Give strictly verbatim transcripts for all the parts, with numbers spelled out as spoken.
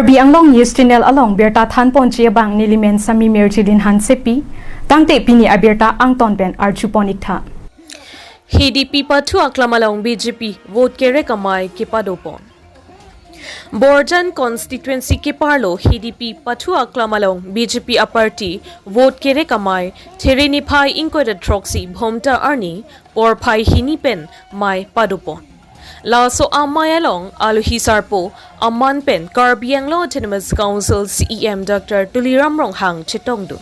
Karbi Anglong News Channel along birta thanponji abang nelimen Sami Mirjilin Hansepi, tangte pini abirta angton pen arjupon iktha. H D P pathu aklam along B J P vote kerek amei kepadopon. Borjan constituency keparlo H D P pathu aklam along B J P aparty vote kerek amei There niphai ingkoi ra throksi Bhomta arni porphai hini pen mei padopon. Laso amei along alohi sarpo aman pen Karbi Anglong Autonomous Council C E M Doctor Tuliram Ronghang chetongdun.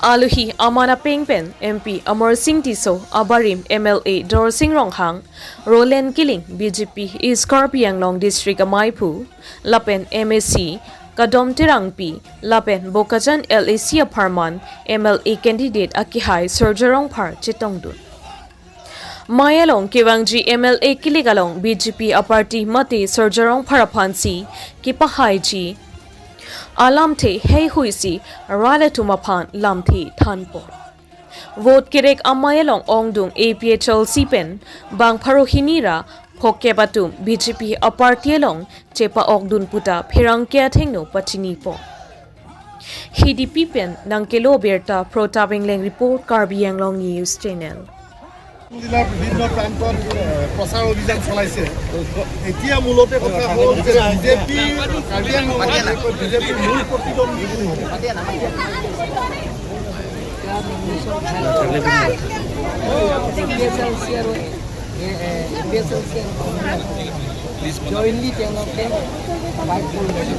Alohi aman apeng pen M P Amarsing Tisso, abarim M L A Dorsing Ronghang, Roland Killing, B J P East Karbi Anglong District ameiphu, lapen M A C Kadom Terangpi, lapen Bokajan L A C apharman M L A candidate akehai Surjya Rongphar chetongdun. Mei along kevangji M L A kilik along B J P aparty mate Surjya Rongphar aphansi kepahaiji alamthe heihuisi rat atum aphan lamthe thanpon. Vote kerek amei along ongdung A P H L C pen bang pharo hini ra phokep atum B J P aparty along chepa-okdun puta pherangke athengno pachinipon. H D P pen nangkelo birta Protap Engleng report, Karbi Anglong News Channel. জিলাৰ বিভিন্ন প্ৰান্তত, এ, প্ৰচাৰ অভিযান চলাইছে। এতিয়া মূলতে কথা হ'ল যে বিজেপি কাৰ্বি আংলঙত বিজেপিৰ মূল প্ৰতিদ্বন্দ্বী কোন হ'ব? এ, এ, এ পি এইচ এল চি আৰু কংগ্ৰেছ জইণ্টলি তেওঁলোকে বাইক লৈ লৈছে।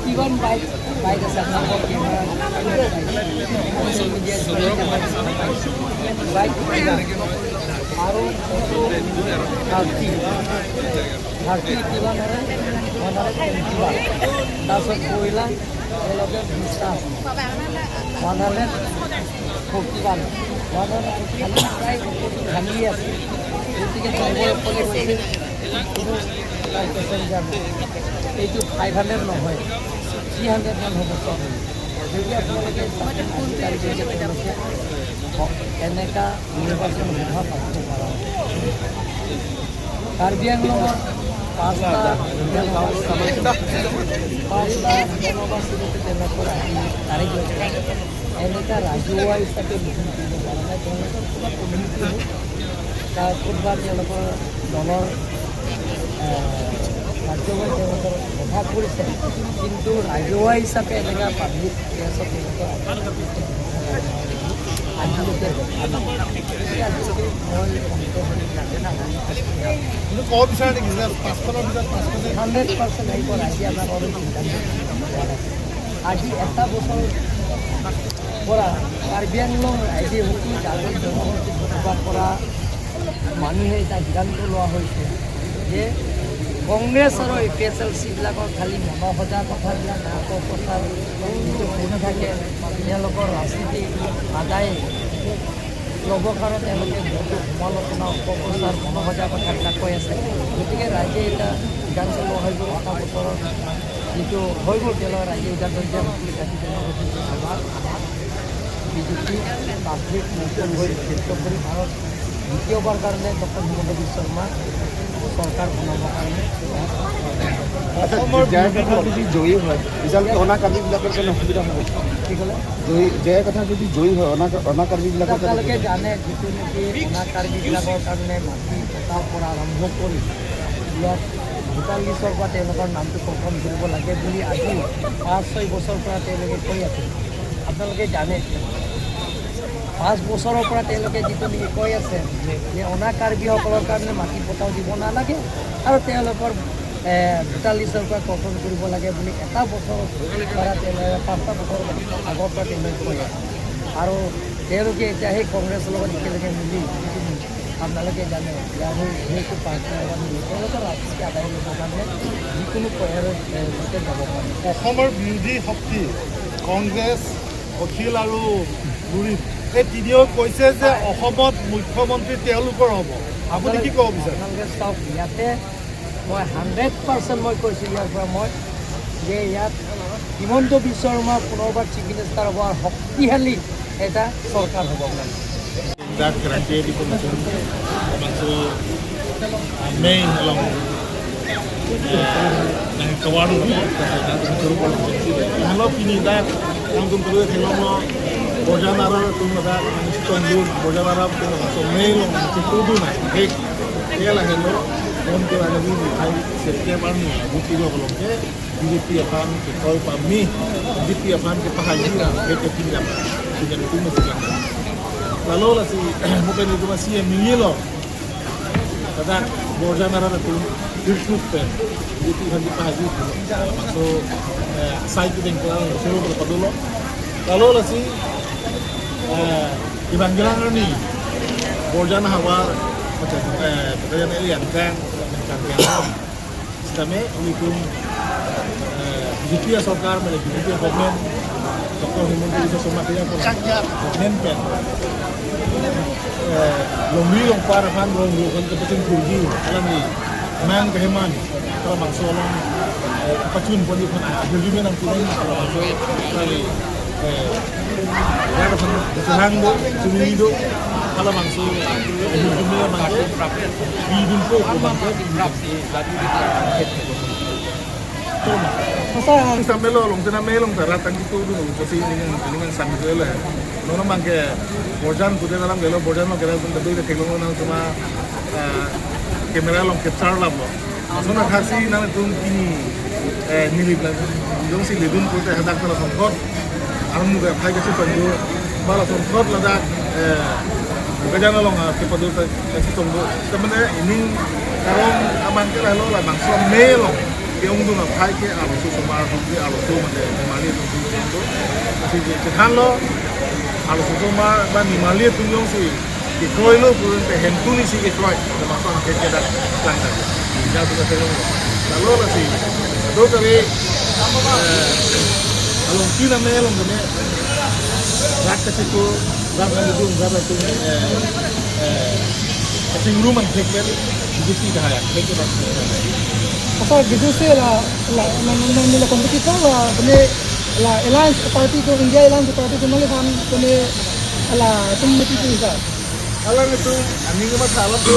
কিমান বাইক, বাইক আছে আপোনালোকৰ কেমেৰা ছ'চিয়েল মিডিয়াত বাইক আৰু থাৰ্টি, থাৰ্টি কিমান হয়? One hundred twenty one. তাৰপিছত কয়লা তেওঁলোকে বিশটা আছে। One hundred forty one, one hundred খালী প্ৰায় খালী আছে। গতিকে জংঘল অকলে কৈছে কোনো পেচেঞ্জাৰ নাই। এইটো ফাইভ হাণ্ড্ৰেড নহয়, থ্ৰী হাণ্ড্ৰেড মান হ'ব চব। যদি আপোনালোকে চাওক, আজিকালি যে তেওঁলোকে এনেকা নিৰ্বাচন সভা পাতিব পৰা নাই। কাৰ্বি আংলঙত পাঁচটা বিধানসভা, পাঁচটা বিধানসভা চিটতে তেওঁলোকৰ আজি তাৰিখ লৈছে। এনেকা ৰাজহুৱা হিচাপে মিটিং কৰিব পৰা নাই। তেওঁলোকৰ কিবা কমিউনিটি হ'ল, তাৰ ক'ৰবাত তেওঁলোকৰ দলৰ, এ, কাৰ্যকৰী তেওঁলোকৰ সভা কৰিছে, কিন্তু ৰাজহুৱা হিচাপে এনেকা পাব্লিক প্লেচত তেওঁলোকৰ আজিলৈকে দেখা নাই। গতিকে আজিলৈকে মই অন্তত লাগে না, কিন্তু ক'ব বিচাৰে নেকি যে পাঁচখনৰ ভিতৰত পাঁচখনে হাণ্ড্ৰেড পাৰ্চেণ্ট আহিব, ৰাইজে আমাক আৰু চিন্তা কৰা নাই। আজি এটা বছৰ পৰা কাৰ্বি আংলং ৰাইজে সকলো জাতি জনগোষ্ঠী বসবাস কৰা মানুহে এটা সিদ্ধান্ত লোৱা হৈছে যে কংগ্ৰেছ আৰু এ পি এইচ এল চিবিলাকৰ খালী মনসজা কথাবিলাক, নাটক প্ৰচাৰ যিটো কৰি থাকে, তেওঁলোকৰ ৰাজনীতি আদায় ল'বৰ কাৰণে তেওঁলোকে বহুতো সমালোচনা, অপপ্ৰচাৰ, মনসজা কথাবিলাক কৈ আছে। গতিকে ৰাইজে এটা সিদ্ধান্ত লোৱা হৈ গ'ল, এটা বছৰৰ যিটো হৈ গ'ল, তেওঁলোকে ৰাইজে সিদ্ধান্ত দিছে, সকলো জাতি জনগোষ্ঠীৰ সভা আমাক বিজেপি পাব্লিক মুভমেণ্ট হৈ ক্ষেত্ৰ কৰি ভাৰত দ্বিতীয়বাৰ কাৰণে ডক্টৰ হিমন্ত বিশ্ব শৰ্মা চৰকাৰ বনাবৰ কাৰণে। আচ্ছা, অসমৰ জে জে পি যদি জয়ী হয়, তেতিয়াহ'লে অনা কাৰ্বিবিলাকৰ কাৰণে অসুবিধা হ'ব? কি ক'লে? জয়ী, জে জে পি যদি জয়ী হয়, অনা, অনা কাৰ্বিবিলাকৰ কাৰণে আপোনালোকে জানে, যিটো নেকি অনা কাৰ্বিবিলাকৰ কাৰণে মাটি পট্টাৰ পৰা আৰম্ভ কৰি ইয়াত ভোটাৰ লিষ্টৰ পৰা তেওঁলোকৰ নামটো কৰ্তন কৰিব লাগে বুলি আজি পাঁচ ছয় বছৰ পৰা তেওঁলোকে কৈ আছে। আপোনালোকে জানে, পাঁচ বছৰৰ পৰা তেওঁলোকে যিটো নেকি কৈ আছে যে অনা কাৰ্বিসকলৰ কাৰণে মাটি পট্টাও দিব নালাগে আৰু তেওঁলোকৰ, এ, ভোটাৰ লিষ্টৰ পৰা কৰ্তন কৰিব লাগে বুলি এটা বছৰৰ পৰা তেওঁলোকে, পাঁচটা বছৰ আগৰ পৰা তেওঁলোকে কৈ আছে। আৰু তেওঁলোকে এতিয়া সেই কংগ্ৰেছৰ লগত একেলগে মিলি যিটো আপোনালোকে জানে, যে আমি সেইটো পাৰ্টিৰ লগত মিলি তেওঁলোকৰ ৰাজনীতি আদায় কৰিবৰ কাৰণে যিকোনো প্ৰয়াসৰ, এ, সৈতে যাব পাৰে। অসমৰ বিৰোধী শক্তি কংগ্ৰেছ, অখিল আৰু লুৰিণ, এই তিনিও কৈছে যে অসমত মুখ্যমন্ত্ৰী তেওঁলোকৰ হ'ব। আপুনি কি ক'ব বিচাৰে? আপোনালোকে চাওক, ইয়াতে মই হাণ্ড্ৰেড পাৰ্চেণ্ট মই কৈছোঁ ইয়াৰ পৰা মই, যে ইয়াত হিমন্ত বিশ্ব শৰ্মা পুনৰবাৰ চিফ মিনিষ্টাৰ হ'ব আৰু শক্তিশালী এটা চৰকাৰ হ'ব আপোনালোকৰ। That criteria di Commission, termasuk, uh, May along. Nang kawadu, nang kuru kuru. Halo pini dak, nangtum kuru theklonglo, Borjan arat atum dak, nang chetongdun, Borjan arat atum, so melo, nang chetongdun, hek, kela helo, non kela nabi, hai, setiap anu, buti lo kolom ke, B J P aphan, ke koi pami, B J P aphan, ke pahaji, hek, ke pinjam, pinjam itu masih kan. Lalu lasi, mungkin itu masih yang mingilo, Ladak Borjan arat atum hirkut pen, B J P aphan kepahaji. Laso, eh, sai kedeng kelang, solo berpadolo. Lalu lasi, eh, ibang gelang arni, Borjan havar, macam, eh, pekerjaan ini yang kan, kan yang kan. Sitame, ilitum, eh, B J P asorkar, mane B J P government, Doctor Himanta Biswa Sarma kaya ko government pen, eh, longri longpar aphan, longri aphan kepachin kurgi, alam ni, mang keheman, halabangso along, eh, pachun pon iphan, ah, argument nangkuning, halabangso, kali, eh, ya, pachun, pachun do, churi do, halabangso, eh, argument abangke, bidun po, abangke, Asa. Sampai lo long, sena melong, tara tangki tu dulu, kasi ini kan, ini kan sang itu lah. Nono mangke, Borjan pute dalam gelo, Borjan lo kira pun tapi dia teklong nang cuma, eh, kamera long capture lah lo. Sona khasi nang tum kini, eh, nilip lah. Jongsi ledun pute hadak kalau songkot, arum muka phai kasi tonggo, bala songkot ladak, eh, muka jana long, ah, kepadun kasi tonggo. Temen ini karong abangke lahelo labangso melong. Ke-ongdung aphai ke arloso osomar atum ke arloso mane Mimali atum ke-ongdung. Lasi ke, kethanlo arloso osomar ba Mimali atum jongsi kekroi lo purun ke hemtun isi kekroi. Ada masuk ke kedak lang tadi. Tinggal sudah saya ngomong. Lalu lasi, do kami, eh, along tina me along kami rat ke situ, rat ke gedung, rat ke, eh, eh, Kachingrum an thek pen, B J P kahai an thek pen. Asa gitu sih la, la, na, na, na, la competitor la, kene la alliance party ko, India alliance party ko nangli aphan kene la tum mati tu sa. Alanglitum aning matha alam tu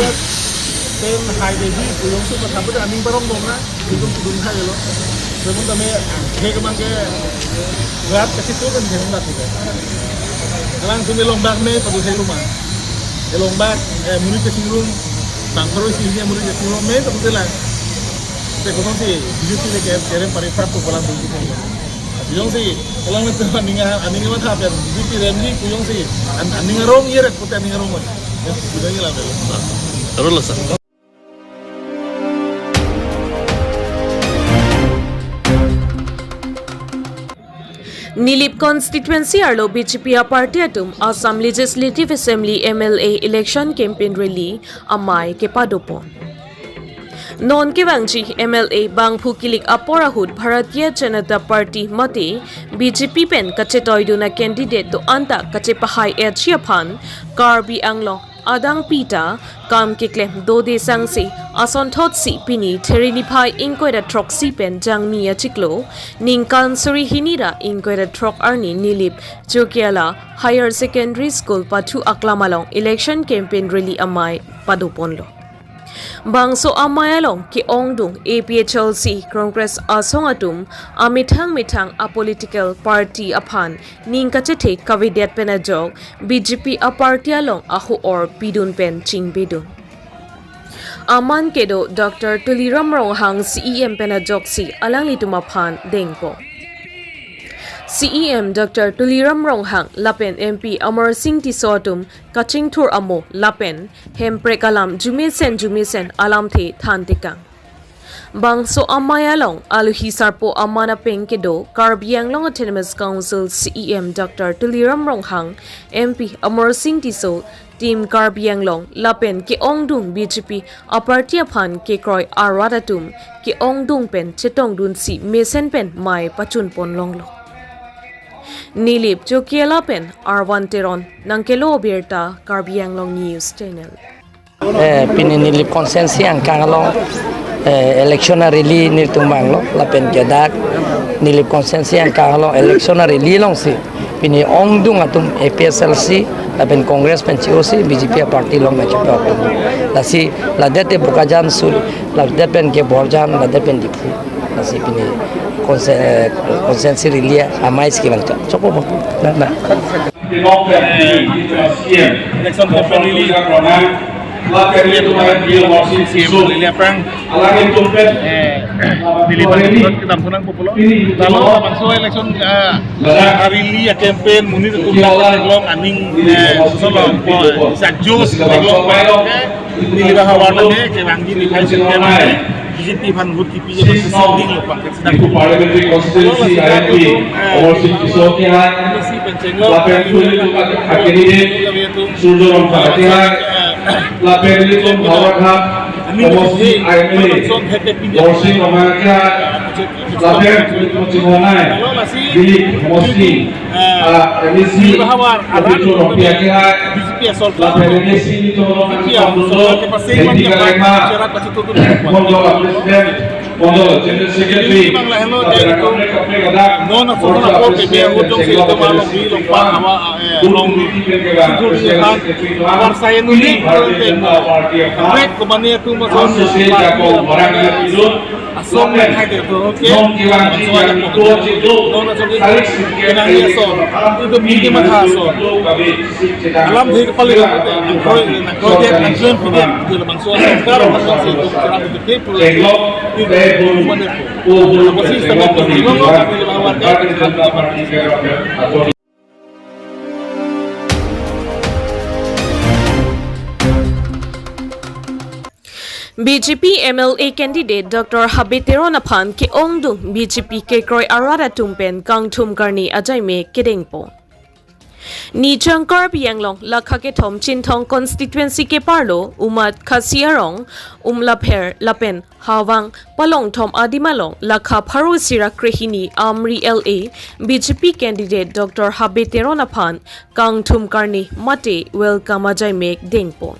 pen hai devi kuyong su matha pen aning parong bong na. Itu kudun hai lo. Semun tame, he kemang ke, berat ke situ kan, he kemang ke. Alangtum elong bak me, padu he luma. Elong bak, eh, muri Kachingrum, tangkaro isi ini muri Kachingrum me, padu telang. Te kosong si, B J P le ke, kerem pari prat tu kolang tu. Jongsi, kolang itu aning, aning matha pen, B J P remji, kuyong si, an-, aning arong, ye rek pute aning arong. Ya, sudah ni lah, bel. Terus lah, sir. Nilip constituency arlo B J P aparty atum Assam Legislative Assembly M L A election campaign rally amei kepadopon. Non kevangji M L A bangphu kilik apor ahut Bharatiya Janata Party mate B J P pen kachetoidun a candidate do-an ta kachepahai-etji aphan Karbi Anglong adang pita kam keklem dode sangse asonthotsi pini Theri niphai ingkoi ra throksi pen Jangmi achiklo ningkan suri hini ra ingkoi ra throk arni Nilip Jokiala Higher Secondary School pathu aklam along election campaign rally amei padoponlo. Bangso amei along ke-ongdung A P H L C Congress asong atum amethang methang a political party aphan ning kachethe kavedet pen ajok B J P aparty along ahu-or pidun pen chingbedun. Aman kedo Doctor Tuliram Ronghang C E M pen ajoksi alanglitum aphan dengpo. C E M Doctor Tuliram Ronghang lapen M P Amarsing Tisso atum kachingthur amo lapen hemprek alam jumesen jumesen alamthe thantekang. Bangso amei along alohi sarpo aman apeng kedo Karbi Anglong Autonomous Council C E M Doctor Tuliram Ronghang, M P Amarsing Tisso, Team Karbi Anglong lapen ke-ongdung B J P aparty aphan kekroi arat atum ke-ongdung pen chetongdunsi mesen pen mei pachunpon longlo. Nilip Jokiala pen Arvan Teron nangkelo abirta, Karbi Anglong News Channel. Eh, pini Nilip constituency angkang along, eh, election a rally nelitum vanglo, lapen ke dak Nilip constituency angkang along election a rally alongsi Pini ongdung atum A P H L C lapen Congress pen C O C B J P aparty along machup atum. Lasi ladet te Bokajan sul, ladet pen ke Borjan, ladet pen Diphu. Lasi pini konse-, konsensi rally amei si kevang chok. Chok po. Na, na. Election campaign rally. Rally aphrang. Eh, Delhi party kedam thunang populo. Lalu labangso election, eh, rally a campaign monit atum dak theklong aning, eh, solo, eh, sa juice theklong. Delhi ba havar lage kevangji niphai sitame B J P aphan vote kipiji aphan sising dinglo pa. Parliamentary constituency I M P, Amar Sing Tisso Kehai, M D C pen chenglok, lapen puli atum a candidate, Surjya Rongphar Kehai, lapen ilitum Howraghat Homosti I M L A, Dorsing Ronghang Kehai, lapen ilitum chinghonnei, Dili Homosti, ah, M A C, Opitu Rongpi Kehai, lapen M A C ilitum Rongpi Kehai, Hengti Karema, Mondol President, Mondol General Secretary, lapen kaprek kaprek adak, non aso non apor P B ahut jongsi itum along ri along pan hawa, eh, along ri. Sudur ri han, havar sayen uli, kaprek komane atum ason, party ason, ason menghai de atum, okay? Non ason, kenang ni ason, itum midi matha ason. Alamthe kepali lo, nangkroi, nangkroi det, nangklem pidet, itu labangso ason, karo labangso ason, itu bicara betul, itu, itu, itu, itu, itu, B J P M L A candidate Doctor Habe Teron aphan ke-ongdung B J P kekroi arat atum pen kangthum karni ajaimek kedengpo. Nijang Karbi Anglong lakha kethom Chinthong constituency keparlo Umat Khasi arong, Umlapher lapen Hawang palongthom adim along lakha pharo isi ra krehini Amri L A B J P candidate Doctor Habe Teron aphan kangthum karni mate welcome ajaimek dengpo.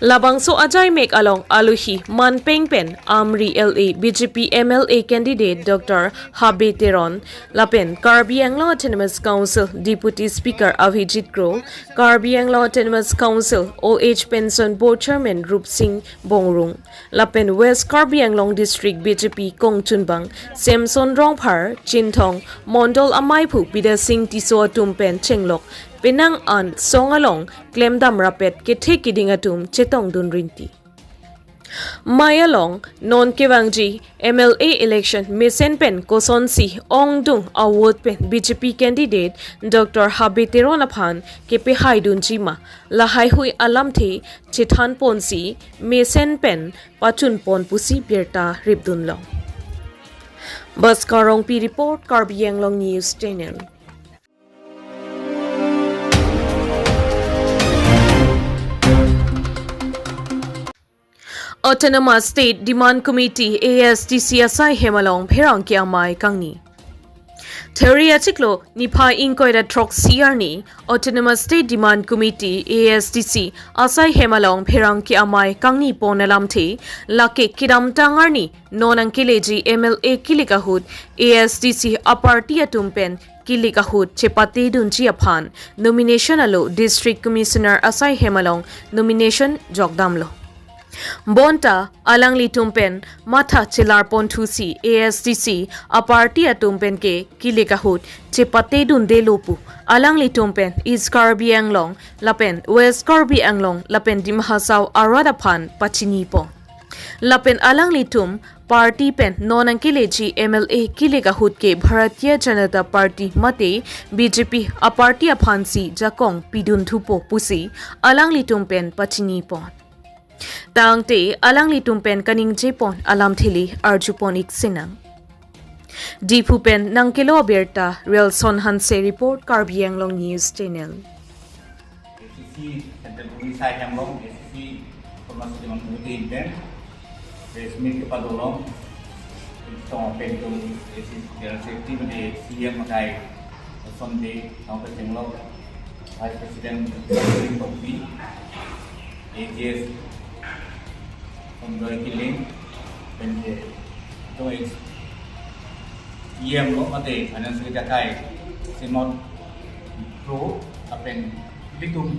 Labangso ajaimek along alohi manpeng pen Amri L A B J P M L A candidate Doctor Habe Teron lapen Karbi Anglong Autonomous Council Deputy Speaker Avijit Kro, Karbi Anglong Autonomous Council O H Pension Board Chairman Rupsing Bongrung, lapen West Karbi Anglong District B J P kongchunbang Samson Rongphar, Chinthong Mondol amaiphu Bidya Sing Tisso atum pen chenglok penang an song along klemdam rapet kethe keding atum chetongdun rinti. Mei along non kevangji M L A election mesen pen kosonsi ongdung a-vote pen B J P candidate Doctor Habe Teron aphan kepehaidunji ma, lahaihui alamthe chethanponsi mesen pen pachunpon pusi birta ripdunlo. Bhaskar Rongpi report, Karbi Anglong News Channel. Autonomous State Demand Committee, A S D C asai hem along pherangke amei kangni. Theri achiklo niphai ingkoi ra throksi arni Autonomous State Demand Committee, A S D C asai hem along pherangke amei kangni pon alamthe, lake kedamtang arni non nangkeleji M L A kilik ahut A S D C aparty atum pen kilik ahut chepatedunji aphan nomination alo District Commissioner asai hem along nomination jokdamlo. Bonta alanglitum pen matha chelarponthusi A S D C aparty atum pen ke kilik ahut chepatedundelo pu alanglitum pen East Karbi Anglong lapen West Karbi Anglong lapen Dima Hasao arat aphan pachinipo. Lapen alanglitum party pen non nangkeleji M L A kilik ahut ke Bharatiya Janata Party mate B J P aparty aphansi jakong pidunthupo pusi alanglitum pen pachinipo. Tangte alanglitum pen kaningjepon alamthe le arjupon ik sinang. Diphu pen nangkelo abirta Relson Hanse report, Karbi Anglong News Channel. A C C Central Committee asai hem along, A C C Autonomous Demand Committee pen press meet kepadolong, Chinthong pen itum A C C General Secretary mate C M akai Sonde, nang pachenglok Vice President Ring Tokbi, A G S Sonjoy Killing, pen ke itum ex E M lo mate Finance Secretary akai, Synod Pro, lapen ilitum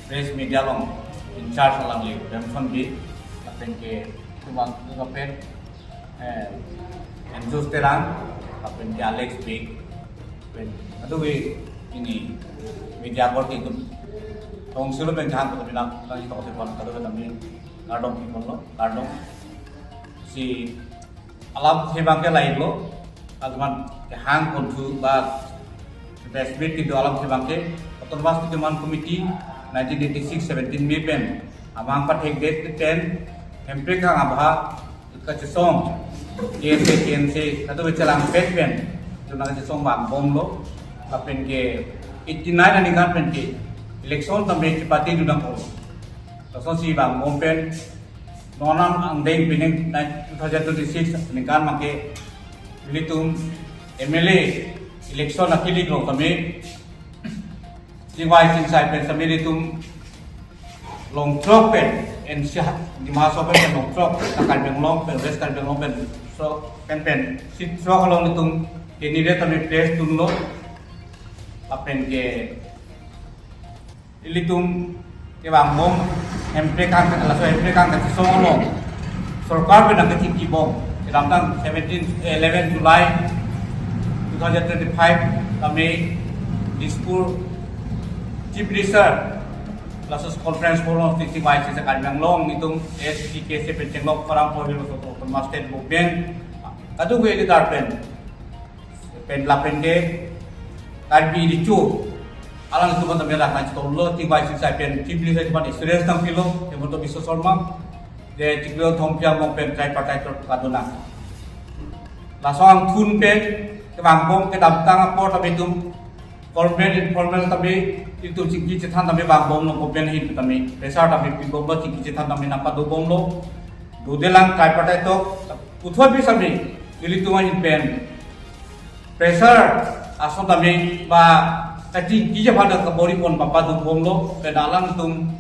press media along in charge alangli Remson Bey, lapen ke ilitum abang lapen, eh, Andrews Terang, lapen ke Alex Bey, lapen kadokave pini media korte itum tongsi lo pen jahang koto bilang lang tongsi pon kadokave nami kardom pipon lo, kardom. Si alam si abang ke lahelo, alam kehang konthu ba press meet kedo alam si abang ke Autonomous Student Committee nineteen eighty-six seventeen May pen amang pathekdet pen Hemprek kang abha kachesong K S A, K N C A, kado kachelangpet pen itum nangkachesong vangbomlo, lapen ke eighty-nine aningkan pen ke election tame chepate dun nangkok. Lason si vangbom pen non an angdeng pining two thousand twenty-six aningkan abang ke ilitum M L A election akilik lo tame chingvai chingsai pen tame ilitum long throk pen N C, Dima Hasao pen long throk, Karbi Anglong pen, West Karbi Anglong pen, so pen pen seat throk along ilitum candidate tame place dunlo, lapen ke ilitum kevangbom Hemprek kang, laso Hemprek kang kachesong along sorkar pen nangkachingkibom. Kedamtang seventeen, eleven July two thousand twenty-five tame Dispur Chief Minister laso conference forum of teaching vice Karbi Anglong itum S C K S pen chenglok param pohil Autonomous State Movement kadokave leader pen pen lapen ke Karbi Recho alanglitum tame rak nangchetonglo, teaching vice pen Chief Minister pen assurance nangpilo Himanta Biswa Sarma, de chiklo thom piang mong pen tripartite talk kadun nang. Laso angthun pen kevangbom kedamtang apor tame itum formal informal tame itum chingki chethan tame vangbomlo, government ahin tame pressure tame pibomlo, chingki chethan tame nangpadobomlo. Dodelang tripartite talk puthot pi tame ilitum ahin pen pressure ason tame ba kachingki aphan kabor-i pon papadobomlo, pen alangtum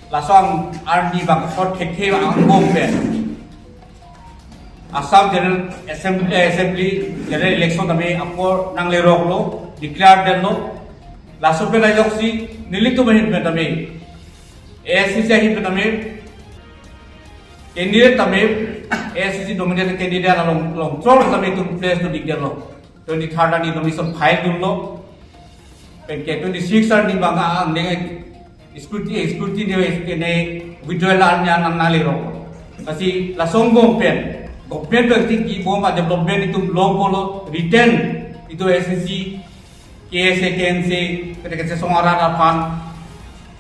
laso arni bangkethek thekthe angbong pen Assam General Assembly, eh, Assembly General Election tame apor nangleroklo, declare detlo. Laso pen ajoksi nelitum ahin pen tame, A I C C ahin pen tame, candidate tame, A I C C nominated candidate along long throk tame itum place dun-ik detlo. Twenty-third arni nomination file dunlo. Pen ke twenty-six arni abang angdeng scrutiny, scrutiny ne withdrawal arni nang nanglerok. Lasi laso angbong pen government pen kachingkibom a-development itum longpolo, written itum A I C C, K S A, K N C A, kete kachesong arat aphan.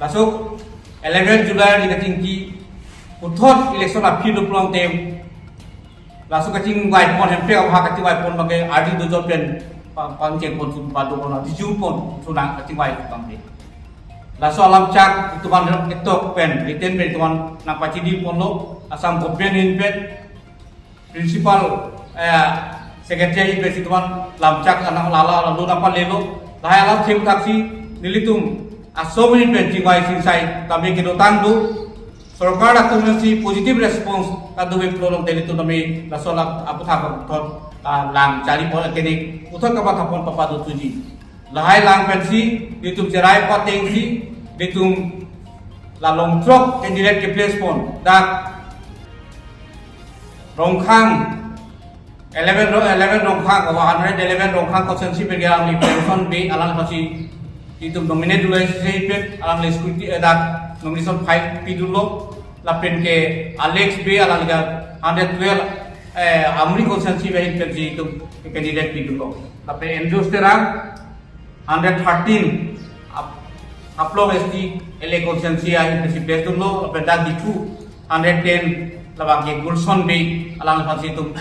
Laso eleven July arni kachingki puthot election aphi doplang tem. Laso kachingvai pon, Hemprek abha kachingvai pon abang ke ardi dojot pen pa-, pangcheng pon, sun padu pon, dijung pon, sunang kachingvai abang ke. Laso alam chak itum aphan ketok pen, written pen itum aphan nangpachini ponlo, Assam government ahin pen, principal, eh, secretary ahin pen itum aphan lamchak anang lala lalu nangpalelo, lahai alam themthaksi nelitum Assam ahin pen chingvai chingsai tame kedotang do, sorkar atum si positive response kadokave pulo along nelitum tame laso alam aputhak puthot, ah, lang chari pon kene puthot kapathapon papado thuji. Lahai lang pensi nelitum cherai patengsi nelitum la long throk candidate ke-place pon, dak Rongkhang eleven Ro-, eleven Rongkhang, one hundred eleven Rongkhang constituency pen ke alangli Remson Bey, alangliphansi itum nominate dunlo, isi pen alangli scrutiny, eh, dak nomination file pidunlo, lapen ke Alex Bey, alangli ke hundred twelve, eh, Amri constituency pen ahin pensi itum candidate pidunlo, lapen Andrews Terang, hundred thirteen, Hap-, Haflong S T L A constituency ahin pensi place dunlo, lapen dak Diphu hundred ten, labang ke Gulson Bey, alangphansi itum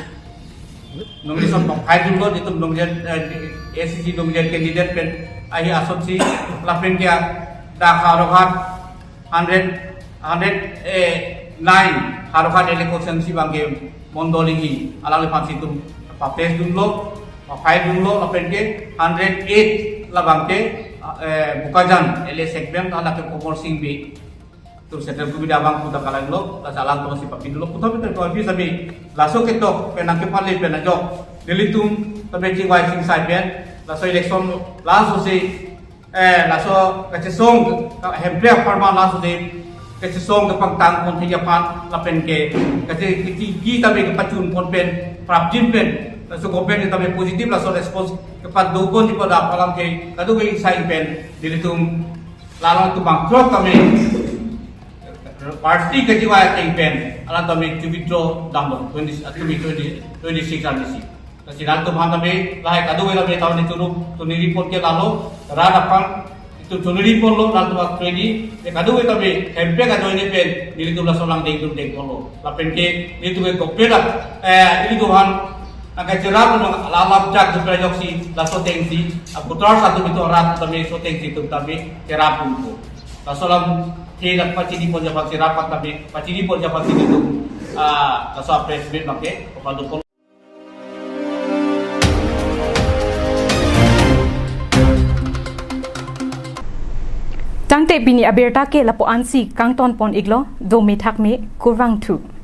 nomination pang-file dunlo, itum nominate, eh, A I C C nominate candidate pen ahi asonsi, lapen ke dak Howraghat hundred, hundred, eh, nine, Howraghat L A constituency abang ke Mondol Enghi, alangliphansi itum pa-place dunlo, pa-file dunlo, lapen ke hundred eight labang ke, eh, Bokajan L A segment, hala ke Komor Sing Bey. Itum central committee abang puta kalanglo, laso alam atumsi papidunlo, puthot pen to abis ami, laso ketok pen nangkepale pen ajok nelitum tame chingvai chingsai pen, laso election last ose, Eh, laso kachesong, Hemprek apharman laso de kachesong kepangtang ponthek aphan lapen ke kache kiti ki tabe kepachun pon pen prapjin pen laso government tabe positive laso response kepadopon di pada aphan ke kado ke insai pen nelitum la alangtum bangkrok kami party kejawai ateng pen alangtum kami withdraw damlo twenty, twenty, twenty-six arnisi. Lasi alangtum aphan kami lahai kado ke kami tahun ini churu tuni report ke lalo rat aphan itu tuni report lo alangtum ready. Ya kado ke kami Hemprek ajoine pen nelitum laso lang dengdun dengponlo. Lapen ke nelitum ke government, eh, nelitum aphan angka cherap nang lalap jak tu pelajoksi laso atengsi aputar satu itu rat kami so atengsi tum kami cherap pun. Laso alam the dak pachini pon japan si rapat kami, pachini pon japan si itu, ah, laso press meet bangke, kepadopon. Tangte pini abirta ke lapu-ansi kangton pon iklo, do mithak me kurvangthu.